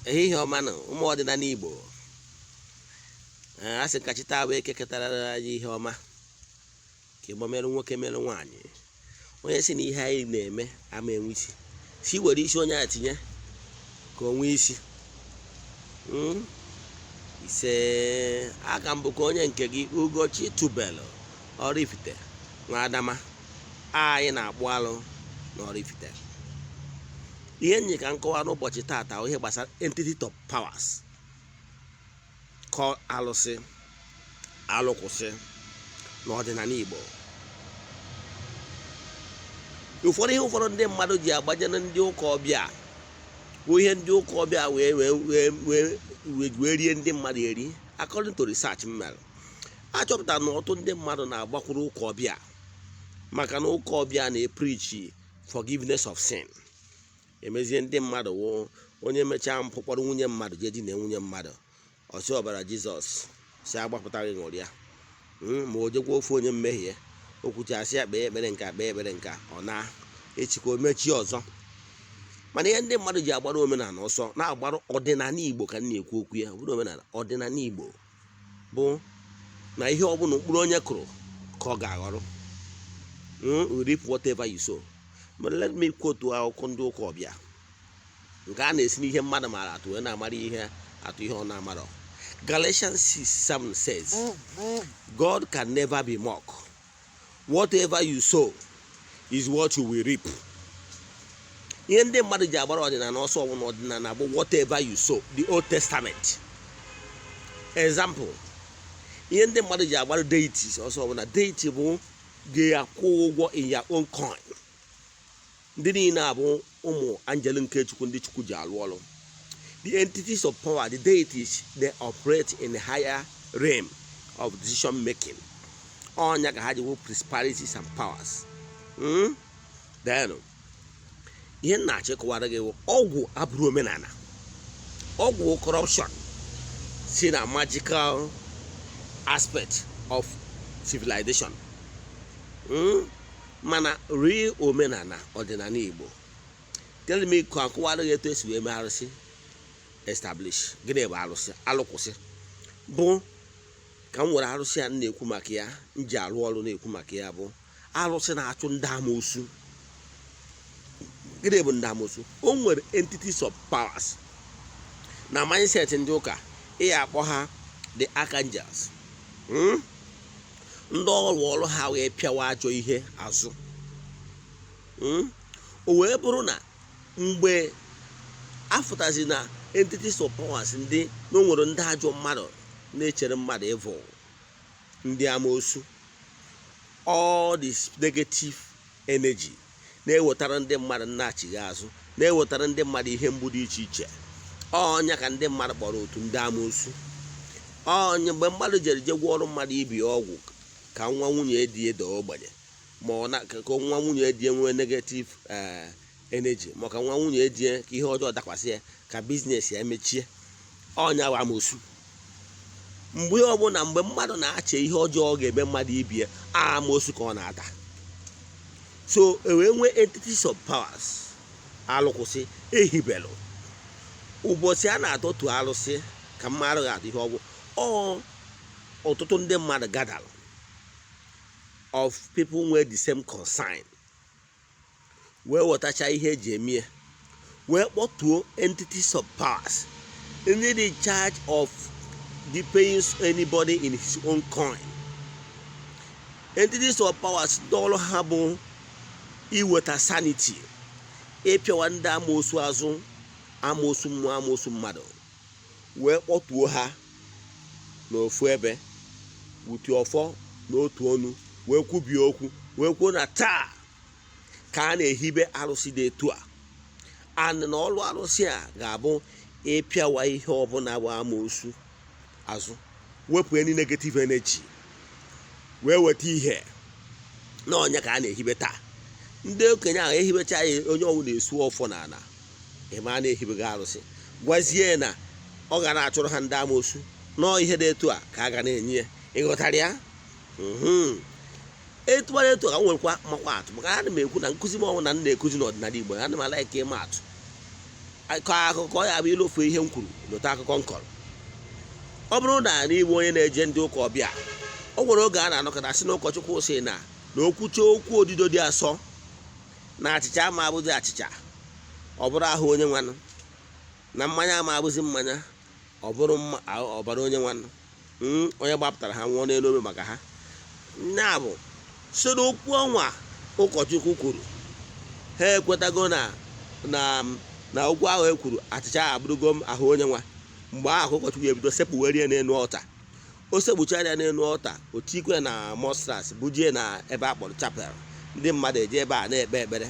Ehihie ọma nụ, ụmụ ọdịnala Igbo. Ee, a sị ka chi taa bụ Eke ketara anyị ihe ọma, ka ịgba merụ nwoke merụ nwaanyị. Onye sị na ihe anyị na-eme ama enwe isi, si were isi onye a tinye ka o nwee isi. Ise aka m bụkwa onye nke gị, Ugochi Tubelu Oraifite nwa Adama. Anyị na-akpụ alụ na Oraifite. Ihe nye ka nkọwa n'ụbọchị taata, ihe gbasara entity of powers called alụsị, alụkwụsị n'ọdịnala Igbo. Ụfọdụ ihe ụfọdụ ndị mmadụ ji agbajere ndị ụka ọbịa bụ ihe ndị ụka ọbịa wee wee wee wee wee rie ndị mmadụ eri. According to research m mere, achọpụtara na ọtụtụ ndị mmadụ na-agbakwuru ụka ọbịa maka na ụka ọbịa na-epreach forgiveness of sin. Emezie ndị mmadụ wụ onye mechaa mpụ, kpọrọ nwunye mmadụ jee dina nwunye mmadụ, ọsị ọbara Jizọs si agbapụta gị, ṅụrịa. Ma o jekwa ofu onye mmehie o kwuchasị ya kpee ekpere nka, kpee ekpere nka, ọ na-echikwa omechi ọzọ. Mana ihe ndị mmadụ ji agbara omenala ọsọ, na-agbara ọdịnala Igbo ka m na-ekwu okwu ya, ọ bụrụ omenala ọdịnala Igbo bụ na ihe ọbụla mkpụrụ onye kụrụ ka ọ ga-aghọrọ. Reap whatever you sow. But let me quote akwụkwọ ndị ụka ọbịa nke a na-esi n'ihe mmadụ maara atụ wee na-amara ihe atụ ihe ọ na-amarọ. Galatians 6:7 says, "God can never be mocked. Whatever you sow is what you will reap." Ihe ndị mmadụ ji agbara ọdịnala ọsọ ọbụla, ọdịnala bụ whatever you sow, the Old Testament example. Ihe ndị mmadụ ji agbara deities ọsọ ọbụla, deity bụ ga-akwụ ụgwọ in your own coin. Ndị niile abụ ụmụ angel nke Chukwu, ndị Chukwu ji alụ ọrụ. The entities of power, the deities, they operate in the higher realm of decision making. Ọnya ka ha ji wụ principalities and powers. Then ihe m na-achọ ịkọwara gị bụ, ọgwụ abụrụ omenala. Ọgwụ corruption si na magical aspect of civilization. Mana real omenala ọdịnala Igbo, tell me, ka akọwara gị etu esi wee mee arụsị establish. Gịnị bụ arụsị, alụkwụsị? Bụ ka m were arụsị a m na-ekwu maka ya, m ji arụ ọrụ na-ekwu maka ya, bụ arụsị na-achụ ndị amoosu. Gịnị bụ ndị amoosu? O nwere entities of powers na mindset ndị ụka, ị akpọ ha the archangels. Ndị ọrụ ọrụ ha wee pịawa ajọ ihe azụ. O wee bụrụ na mgbe afụtazi na entities of powers, ndị na o nwere ndị ajọ mmadụ na-echere mmadụ evil, ndị amoosu, all this negative energy na-ewetara ndị mmadụ nnachighi azụ, na-ewetara ndị mmadụ ihe mgbu dị iche iche, ọnya ka ndị mmadụ kpọrọ otu ndị amoosu. Onye mgbe mmadụ jere je gwọọrọ mmadụ ibi ọgwụ ka nwa nwunye di ede ogbenye, ma ọ na ka nwa nwunye di nwee negative energy, ma ka nwa nwunye di ka ihe ọjọọ dakwasị ya, ka business ya mechie, ọnya bụ amoosu. Mgbe ọbụla mgbe mmadụ na-ache ihe ọjọọ ọ ga-eme mmadụ ibie, amoosu ka ọ na-ata. So e wee nwee entities of powers, alụkwụsị ehibelụ. Ụbọchị a na-atọtu arụsị ka mmadụ ga-atụ ihe ọgwụ, ọ ọtụtụ ndị mmadụ gather of people nwee the same concern, wee wetacha ihe eji eme ya, wee kpọtuo entities of powers ndị dị in charge of the paying anybody in his own coin. Entities of powers ndị ọrụ ha bụ iweta sanity, ịpịawa ndị amoosu azụ, amoosu mmụọ, amoosu mmadụ, wee kpọtuo ha n'ofu ebe, wutie ọfọ n'otu ọnụ, wee kwubie okwu, wee kwuo na taa ka a na-ehibe arụsị dị etu a, and na ọrụ arụsị a ga-abụ ịpịawa ihe ọbụla bụ amoosu azụ, wepụ any negative energy, wee weta ihe na ọnya ka a na-ehibe taa. Ndị okenye ahụ ehibecha ya, onye ọbụla esu ọfọ n'ala eme a na-ehibega arụsị, gwazie na ọ ga na-achụrụ ha ndị amoosu nọọ ihe dị etu a ka a ga na-enye ya. Ịghọtara ya? Etu ara etu ka m nwekwa makwa atụ, maka ana m ekwu na nkụzi m ọbụla m na-ekuzi n'ọdịnala Igbo, ana m ala ka ịma atụ. Akọ akụkọ ya bụ ilofu ihe m kwuru, lota akụkọ m kọrọ. Ọ bụrụ na n'igbu onye na-eje ndị ụka ọbịa, o nwere oge a na-anọkọta sị na ụkọchukwu sị na okwuche okwu odido dị asọ na achịcha ama abụzi achịcha, ọ bụrụ ahụ onye nwanụ, na mmanya ama abụzi mmanya, ọ bụrụ ọbara onye nwanụ, onye gbapụtara ha nwụọ n'elu obe maka ha. Ya bụ, site n'okwu ọnwa ụkọchukwu kwuru, ha ekwetago na okwu ahụ e kwuru, achịcha ahụ abụrụgo m ahụ onye nwa. Mgbe ahụ ụkọchukwu ebido sekpuwere ya n'elu ọta. O sekpuchara ya n'elu ọta, o tikwe na monstrance, bujie na ebe a kpọrọ chapel, ndị mmadụ eje ebe a na-ekpe ekpere.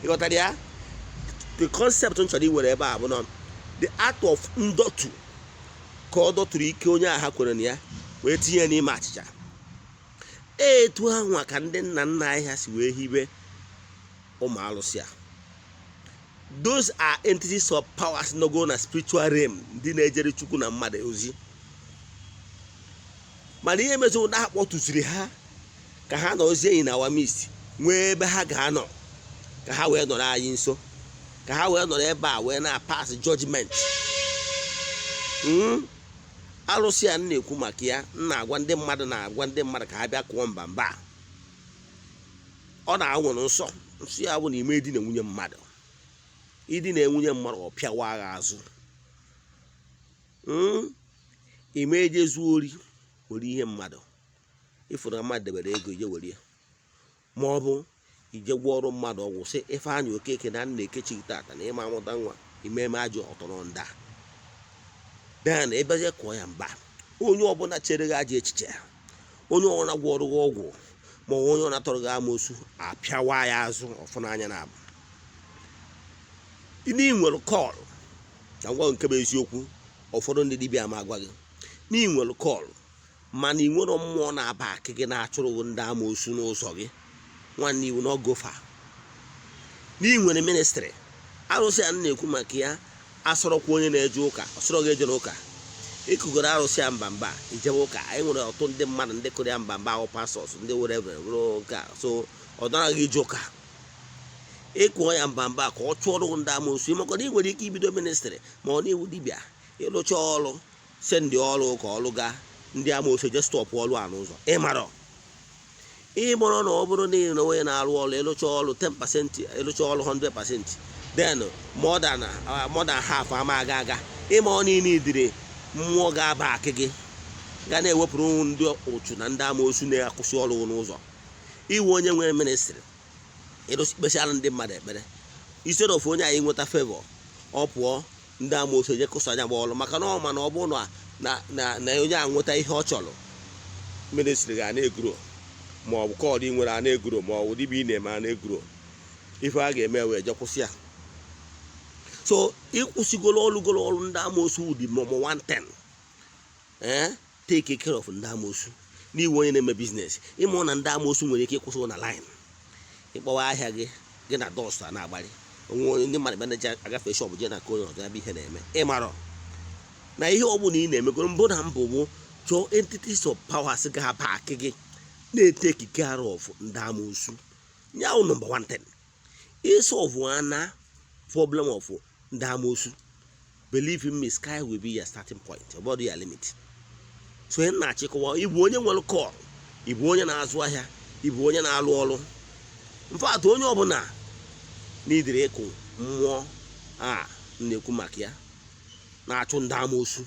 Ịghọtara ya? The concept m chọrọ iwere ebe a bụ na the art of ndọtu, ka ọ dọtụrụ ike onye agha kwere na ya wee tinye n'ime achịcha. Etu anwa ka ndị nna nna anyị ha si wee hibe ụmụ alụsị a. Those are entities of powers nogo na spiritual realm, ndị na-ejere Chukwu na mmadụ ozi. Mana ihe mezụ na akpọtụziri ha ka ha nọ ozi enyi na our midst, nwee ebe ha ga-anọ, ka ha wee nọrọ anyị nso, ka ha wee nọrọ ebe a wee na-pass judgment. Alụsị a m na-ekwu maka ya, m na-agwa ndị mmadụ, na-agwa ndị mmadụ ka ha bịa kụọ mba mba. Ọ na-anwụrụ nsọ nsọ ya bụ na ime di na nwunye mmadụ, ịdị na nwunye mmadụ, ọ pịawa agha azụ. Ime eje zuo ori, were ihe mmadụ, ịfụrụ na mmadụ debere ego, ije were ya, ma ọ bụ ije gwọ ọrụ mmadụ ọgwụ, sị Ifeanyị Okeke na nna ekechi tata na ịma amụta nwa, ime eme ajọ ọtọrọ nda. Dan ebezie kụọ ya mba. Onye ọbụla chere gị ajọ echiche, onye ọbụla gwọrọ gị ọgwụ, ma ọ bụ onye ọ natọrọ gị amoosu, apịawa ya azụ ọfụnanya. Na abụ ndị nwere call na ngwa nke bụ eziokwu. Ụfọdụ ndị dibịa ma agwa gị na ị nwere call, mana ị nwere mmụọ na-aba akị gị na-achụrụ gị ndị amoosu n'ụzọ gị. Nwanne, iwu na ọgofa na ị nwere ministry. Arụsị a na-ekwu maka ya asọrọkwa onye na-eje ụka, ọsọrọ gị eje n'ụka. Ịkụgoro arụsị ya mba mba, ijebe ụka. Anyị nwere ọtụtụ ndị mmadụ ndị kụrụ ya mba mba ahụ, pastors, ndị were were ụka, so ọ daraghị ije ụka. Ịkụọ ya mba mba ka ọ chụọrọ ndị amoosu. Ịmakọ na ị nwere ike ibido ministry, ma ọ na-iwu dibịa, ịlụcha ọrụ, send ọrụ ka ọrụ gaa, ndị amoosu je stop ọrụ a n'ụzọ. Ịmarọ ịmụrụ na ọ bụrụ na ị na onye na-arụ ọrụ, ịlụcha ọrụ 10%, ịlụcha ọrụ 100%, then more than half ama aga aga. Ịma ọ niile idiri mmụọ ga-aba akị gị ga na-ewepụrụ ndị ụchụ na ndị amoosu na-akwụsị ọrụ n'ụzọ. Iwu onye nwere ministry, ịrụsị kpesara ndị mmadụ ekpere, instead of onye anyị nweta favor, ọ pụọ, ndị amoosu eje kụsa anya gba ọrụ, maka na ọ ma na ọ bụrụ na onye a nweta ihe ọ chọrọ, ministry ga na-egrow, ma ọ bụ call ị nwere a na-egrow, ma ọ bụ dibịa ị na-eme a na-egrow. Ife a ga-eme wee je kwụsị ya. So ịkwụsịgolo ọrụ golo ọrụ ndị amoosu dị number 110. Take care of ndị amoosu. N'iwu onye na-eme business, ịmụ na ndị amoosu nwere ike ịkwụsị na line ịkpọwa ahịa gị, gị na dust a na-agbalị onwe onye. Ndị mmadụ bịa na agafe shop, jee na nke onye ọzọ ebe ihe na-eme. Ịmarọ na ihe ọ bụla ị na-emegoro mbụ na mbụ bụ chọọ entities of powers ga-aba akị gị na-etake care of ndị amoosu. Ya wụ number one thing, ịsolve ana problem of ndị amoosu. Believe in me, sky will be your starting point, ọ bụrụ your limit. So ihe m na-achịkọwa, ịbụ onye nwere call, ịbụ onye na-azụ ahịa, ịbụ onye na-alụ ọrụ, mfatụ onye ọbụla n'idiri ịkụ mmụọ a m na-ekwu maka ya na-achụ ndị amoosu,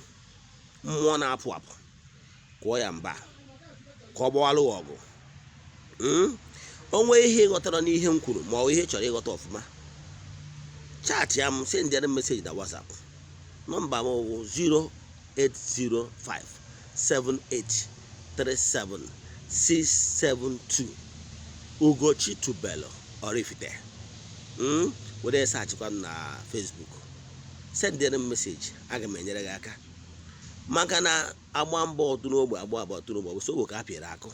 mmụọ na-apụ apụ, kụọ ya mba ka ọ gbawalụ ya ọgụ. O nwee ihe ịghọtara n'ihe m kwuru, ma ọ bụ ihe ị chọrọ ịghọta ọfụma, chat ya m, sendịara m message na WhatsApp. Nọmba m bụ 0805 7837 672, Ugochi Tubelu Oraifite. Were searchịkwa m na Facebook, sendịara m message, aga m enyere gị aka, maka na agba mbọ ọtụ n'ogbe, agba agba ọtụ n'ogbe, ọbụ ogbe ka a pịara akụ.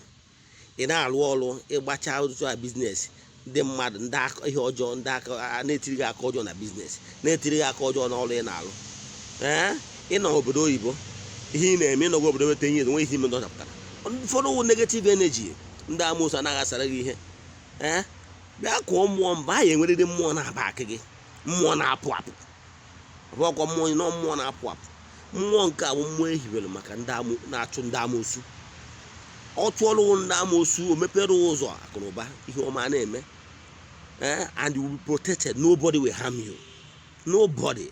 Ị na-alụ ọrụ, ịgbacha ụtụtụ a, business ndị mmadụ, ndị aka ihe ọjọọ, ndị aka a na-etiri gị aka ọjọọ na business, na-etiri gị aka ọjọọ n'ọrụ ị na-alụ. Ee, ịnọ obodo oyibo, ihe ị na-eme, ịnọgọ obodo weta ihe nwe ihe ime ndọchapụtara ụfọdụ wụ negative energy. Ndị amoosu anaghị asara gị ihe. Ee, bịa kụọ mmụọ mba anyị, enwerịrị mmụọ na-aba akị gị, mmụọ na-apụ apụ. Ọ bụghịkwa mmụọ nọ, mmụọ na-apụ apụ. Mmụọ nke a bụ mmụọ ehibere maka ndị na-achụ ndị amoosu. Ọ chụọrọ ndị amoosu, o mepere ụzọ akụnụba, ihe ọma na-eme, and you will be protected. Nobody will harm you, nobody.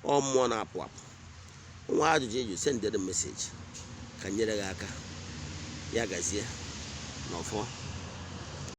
Ọ mmụọ na-apụ apụ. Nwa ajụjụ eju, send the message ka nyere gị aka. Ya gazie n'ọfọ.